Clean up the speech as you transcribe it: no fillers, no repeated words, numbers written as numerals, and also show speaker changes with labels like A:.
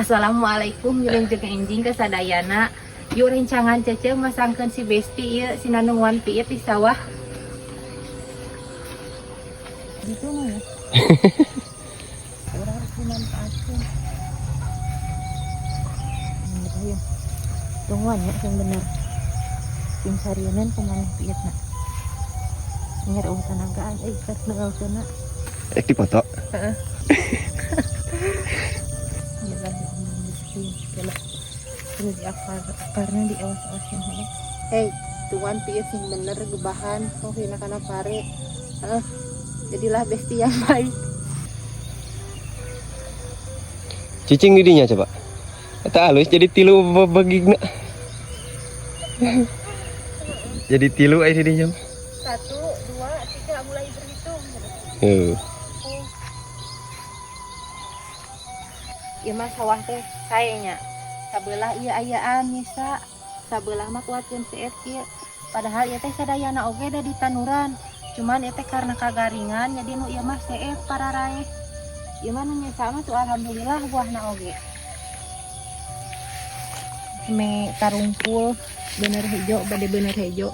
A: Assalamualaikum, wilujeng enjing ka sadayana. Yuk, rencangan Cece masangkeun si Besti ieu, si nungguan piit di sawah. Gitu mah ya. Urang harus dimanfaatkan. Bener ya. Tungguan ya yang bener. Sing sarienan kumaha piitna. Nyer eueuh tanagaan euy keur neukeunna.
B: Eh, dipoto.
A: Heeh. Ya lah, miskin. Kalau terus di akar akarnya diawas-awasin heula. Hey, tungguan piit sing bener gebahan tong hina kana pare. Heeh. Jadilah besti yang baik.
B: Cicing di dinya coba. Eta halus jadi tilu bagigna. Jadi tilu aya di dinya.
A: 1, 2, 3, mulai berhitung.
B: Heuh.
A: Ieu mah sawah teh saenya. Sabelah ieu ayaan nyisa, sabelah mah kuatkeun CF ieu. Padahal ieu teh sadayana oge da di tanuran. Cuman ieu teh karena kagaringan jadi nu ieu mah CF pararaeh. Ieu mah nu nyisa mah tuh alhamdulillah buahna oge. Me tarungkul bener hejo, bade bener hejo.